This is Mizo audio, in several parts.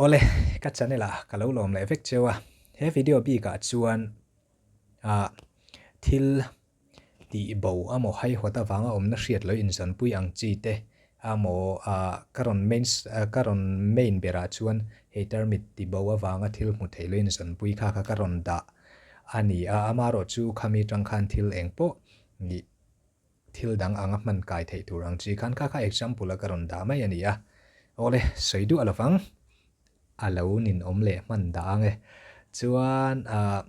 Awle, ka channel ah ka lo lawm leh vek cheu a, he video bik ah chuan ah thil tih bo amaw haihawt avanga awmna hriat lo inzanpui ang chi te amaw ah ka rawn main ka rawn main berah chuan hei tarmit ti bo avanga thil hmu theih lo inzanpui kha kha ka rawn dah a ni a, amaherawh chu khami tang khan thil eng pawh ih thil dang anga hman kai theih tur ang chi khan kha kha example a ka rawn dah mai a ni a, awle sawi duah lovang a lo ninawm leh hman dah ang e chuan ah.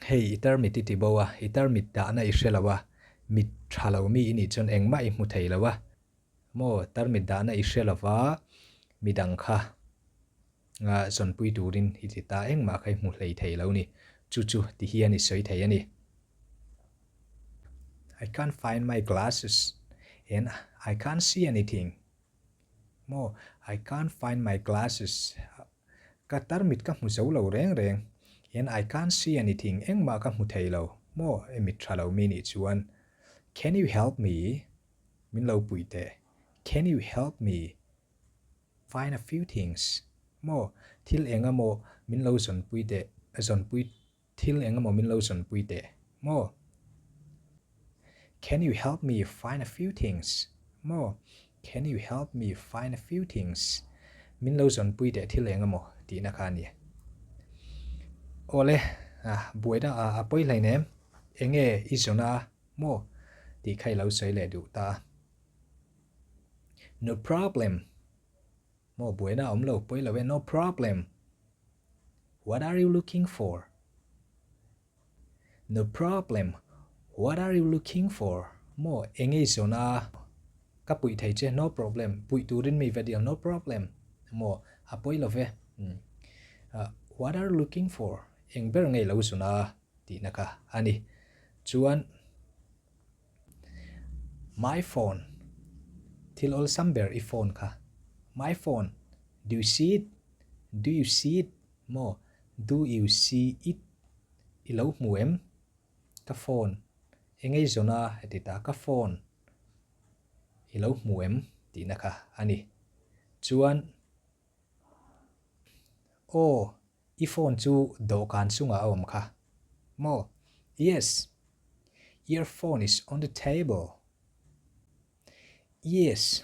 Hei i tarmit i ti bo a, i tarmit dahna i hre lo a, mit tha lo mi i nih chuan engmah i hmu thei lo a, maw tarmit dahna i hre lo va, midang kha zawnpui turin i ti ta engmah kha i hmu hlei thei lo ni, chu chu ti hian i sawi thei a ni. I can't find my glasses and I can't see anything. Maw I can't find my glasses. Ka tarmit ka hmu zo lo reng reng and I can't see anything engmah ka hmu thei lo maw e mit tha lo mi nih chuan Can you help me min lo pui teh Can you help me find a few things maw thil eng emaw min lo zawnpui teh zawnpui Thil eng emaw min lo zawnpui teh maw? Can you help me find a few things? Maw? Can you help me find a few things? Min lo zawnpui teh thil eng emaw tihna kha a ni. Awle, buaina a pawi hlei nem, enge i zawn a maw? Tih kha i lo sawi leh duh ta. No problem. Maw buaina a awm lo, pawi lo e, no problem. What are you looking for? No problem. What are you looking for? Maw eng ei zawn a ka puih thei che, no problem. Puih turin mi va dil, no problem. Maw a pawi lo ve. What are you looking for? Eng ber ngei lo zawn a tihna kha a ni. Chuan My phone, thil awlsam ber i phone kha. My phone, do you see it? Do you see it? Maw, do you see it? I lo hmu em? Ka phone, engei zawn a heti ta, ka phone i lo hmu em? tihna kha a ni. Chuan, aw, I phone chu dawhkan chungah a awm kha maw? Yes, your phone is on the table. Yes,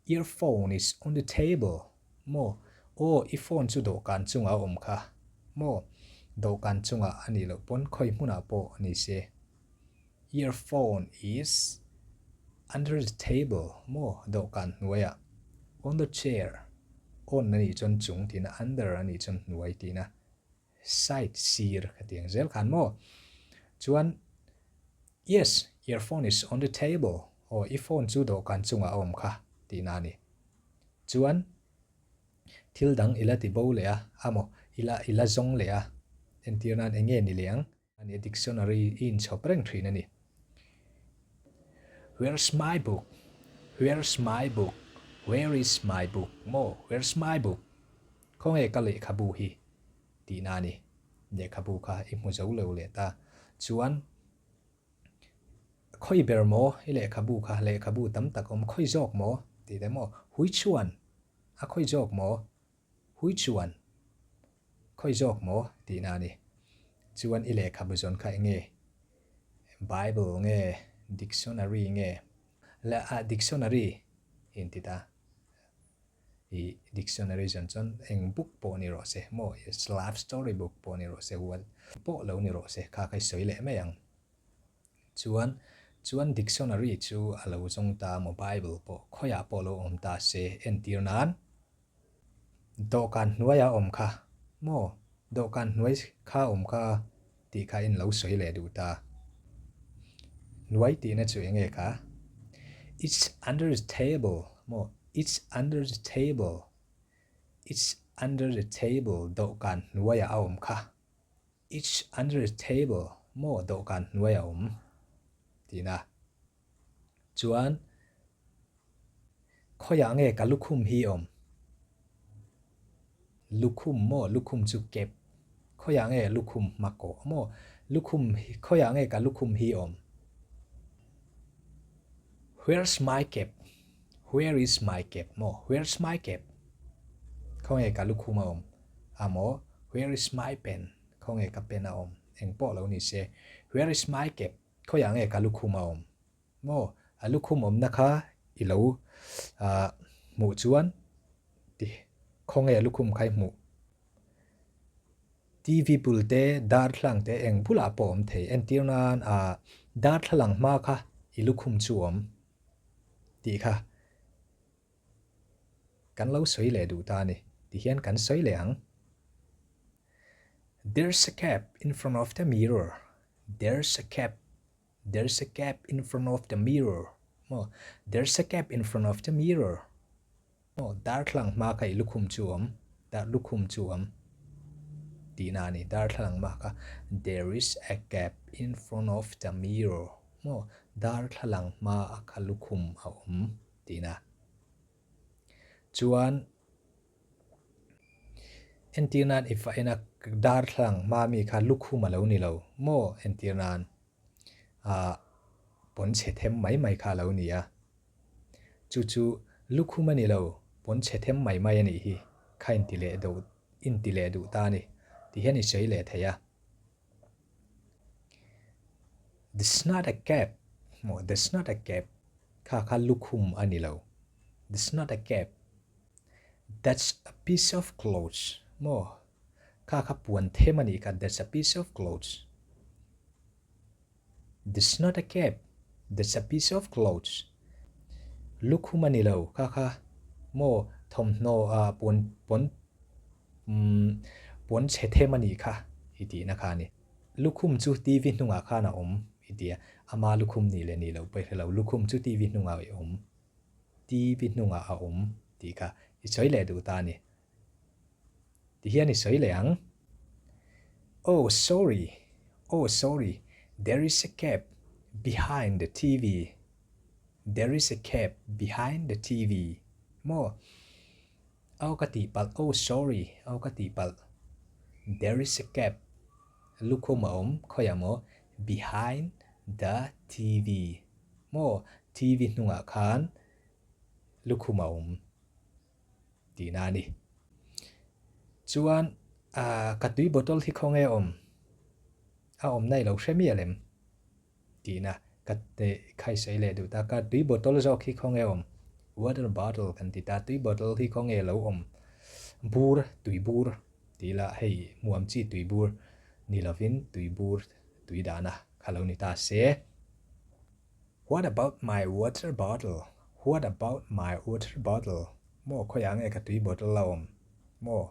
your phone is on the table. Maw? Aw, i phone chu dawhkan chungah a awm kha maw? Dawhkan chungah a nih loh pawn khawi hmunah pawh a ni se. Your phone is under the table maw dawhkan hnuaiah on the chair on a nih chuan chung tihna under a nih chuan hnuai tihna side sir ka ti ang zel khan maw chuan yes your phone is on the table aw i phone chu dawhkan chungah a awm kha tihna a ni chuan thil dang ila ti bo leh a amaw ila ila zawng leh a entir nan eng nge ni leh ang. A ni, dictionary i inchhawp reng thin a ni. Where's my book? Where's my book? Where is my book? Maw, where's my book? Khawnge ka lehkhabu hi? Tihna a ni. Lehkhabu kha i hmu zo lo leh ta. Chuan, khawi ber maw i lehkhabu kha? Lehkhabu tam tak awm, khawi zawk maw? Tih te maw? Which one? A khawi zawk maw? Which one? Khawi zawk maw? tihna a ni. Chuan i lehkhabu zawn kha eng nge? Bible nge? Dictionary nge? La ah dictionary in ti ta. I dictionary zawn chuan eng book pawh ni rawh se maw? Love story book pawh ni rawh se, what pawh lo ni rawh se kha kha i sawi leh mai ang. Chuan chuan dictionary chu a lo zawng ta maw Bible pawh khawiah pawh lo awm ta se entir nan Dawhkan hnuai a awm kha maw? Dawhkan hnuai kha awm kha tih kha in lo sawi leh duh ta. Hnuai tihna chu eng nge kha? It's under the table maw? It's under the table. It's under the table dawhkan hnuaiah a awm kha. It's under the table maw? Dawhkan hnuaiah a awm tihna. Chuan Khawiah nge ka lukhum hi awm? Lukhum maw? Lukhum chu kep. Khawiah nge lukhum hma kawh maw? Lukhum khawiah nge ka lukhum hi awm? Where's my cap? Where is my cap maw? Where's my cap? Khawnge ka lukhum a awm? A maw? Where is my pen? Khawnge ka pen a awm? Eng pawh lo ni se. Where is my cap? Khawiah nge ka lukhum a awm? Maw? A lukhum awmna kha i lo hmuh chuan ti khawnge a lukhum kha i hmuh? TV bul te, darthlalang te eng bulah pawh awm thei. Entir nan darthlalang hma kha i lukhum chu awm tih kha. Kan lo sawi leh duh ta a ni. Tihian kan sawi leh ang. There's a cap in front of the mirror. There's a cap. There's a cap in front of the mirror. Maw? There's a cap in front of the mirror. Maw? Darthlalang hma kha i lukhum chu awm. Dar lukhum chu awm. Tihna a ni. Darthlalang hma kha There is a cap in front of the mirror. Maw? Darthlalang hma a kha lukhum a awm. Tihna. Chuan entir nan i fa ena darthlalang hma mi kha lukhum a lo ni lo maw entir nan ah pawn chhe them mai mai kha a lo ni a. Chu chu lukhum a ni lo pawn chhe them mai mai a nih hi kha inti leh deuh inti leh duh ta a ni ti hian i sawi leh thei a. That's not a cap maw that's not a cap kha kha lukhum a ni lo that's not a cap that's a piece of clothes maw kha kha puan them a nih kha that's a piece of clothes that's not a cap that's a piece of clothes lukhum a ni lo kha kha maw thawmhnaw ah puan puan Umm, puan chhe them a nih kha i tihna kha a ni. Lukhum chu TV hnungah khan a awm i ti a, ama lukhum nih leh nih loh pawh i hre lo. Lukhum chu TV hnungah i awm, TV hnungah a awm tih kha i sawi leh duh ta a ni. Tihian i sawi leh ang. Oh sorry, oh sorry, there is a cap behind the TV, there is a cap behind the TV. Maw? Aw ka tihpalh, oh sorry, aw ka tihpalh. There is a cap, lukhum a awm, khawiah maw? Behind the TV, maw? TV hnungah khan lukhum a awm tihna a ni. Chuan ka tui bottle hi khawnge a awm? A awmna i lo hre mial em? Tihna ka khai sawi leh duh ta. Ka tui bottle zawk hi khawnge awm? Water bottle kan ti ta. Tui bottle hi khawnge lo awm? Bur, tui bur tih ila hei hmuam chi tui bur ni lovin tui bur tui dahna kha lo ni ta se. What about my water bottle? What about my water bottle? Maw khawiah nge ka tui bottle a awm? Maw?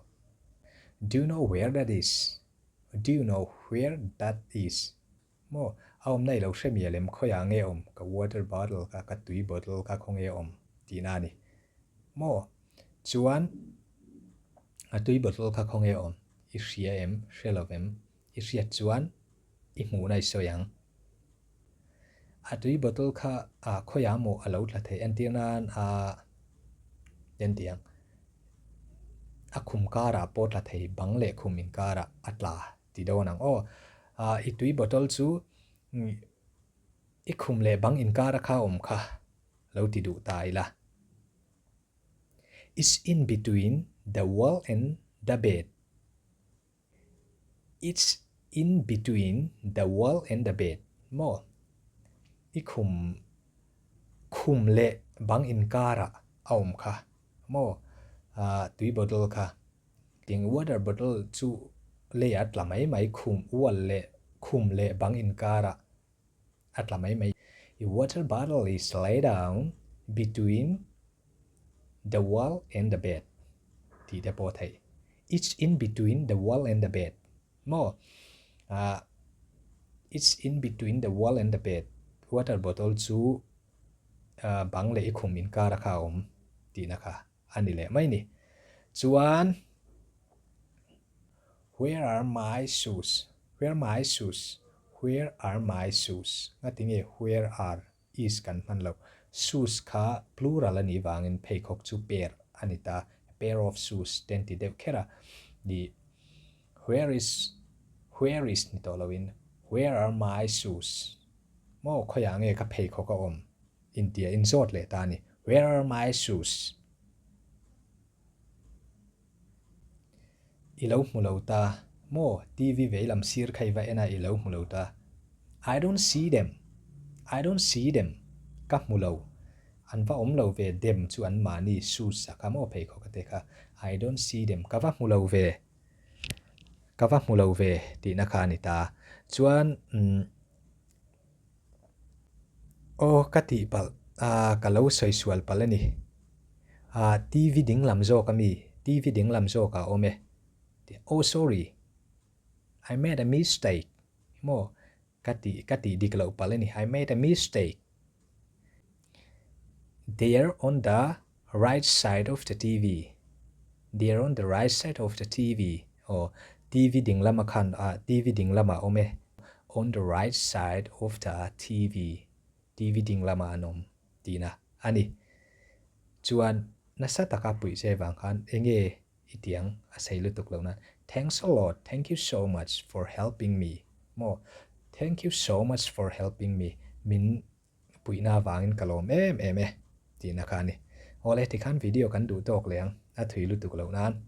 Do you know where that is? Do you know where that is? Maw, a awmna i lo hre mial em? Khawiah nge awm? Ka water bottle kha, ka tui bottle kha khawnge awm? Tihna a ni. Maw, chuan a tui bottle kha khawnge awm? I hria em? Hre lo vem? I hriat chuan i hmuhna i sawi ang. A tui bottle kha ah khawiah maw a lo tla thei? Entir nan a en tih ang. A khum karah pawh tla thei, bang leh khum inkarah a tla. Ti dawn ang aw. Ah i tui bottle chu i khum leh bang inkar a kha awm kha lo ti duh ta ila. It's in between the wall and the bed. It's in between the wall and the bed maw? I khum khum leh bang inkar ah a awm kha maw? Ah tui bottle kha. Ting water bottle chu leiah a tla mai mai khum wall leh khum leh bang inkarah a tla mai mai. I water bottle is lay down between the wall and the bed tih te pawh a theih. It's in between the wall and the bed maw? Ah it's in between the wall and the bed water bottle chu bang leh i khum inkara kha a awm tihna kha. a ni leh mai ni. Chuan Where are my shoes? Where my shoes? Where are my shoes? Ngatinge where are is kan hman loh. Shoes kha plural a nih vangin pheikhawk chu pair a ni ta. A pair of shoes te an ti deuh kher a. Ni where is where is ni tawh loin where are my shoes? Maw khawiah nge ka pheikhawk a awm? Intia inzawt leh ta a ni. Where are my shoes? I lo hmu lo ta maw? TV veilam sir kha i va en a, i lo hmu lo ta. I don't see them. I don't see them. Ka hmu lo. An va awm lo ve, them chu an mahni shoes a kha maw pheikhawk a te kha. I don't see them. Ka va hmu lo ve. Ka va hmu lo ve tihna kha a ni ta. Chuan umm aw ka tih palh ah ka lo sawi sual palh a ni. Ah TV dinglam zawk a mi? TV dinglam zawk ah a awm e. Oh sorry. I made a mistake. Maw ka tih ka tih dik loh palh a ni. I made a mistake. They are on the right side of the TV. They are on the right side of the TV. Aw, TV ding lama khan ah TV ding lamah awm e. On the right side of the TV. TV ding lamah an awm tihna a ni. Chuan nasa taka puih che vang khan enge i tiang a sei lutuk lo nan Thanks a lot, thank you so much for helping me. Maw, thank you so much for helping me. Min puihna avangin ka lawm em em e tihna kha a ni. Awle tikhan video kan duh tawk leh ang a thui lutuk loh nan.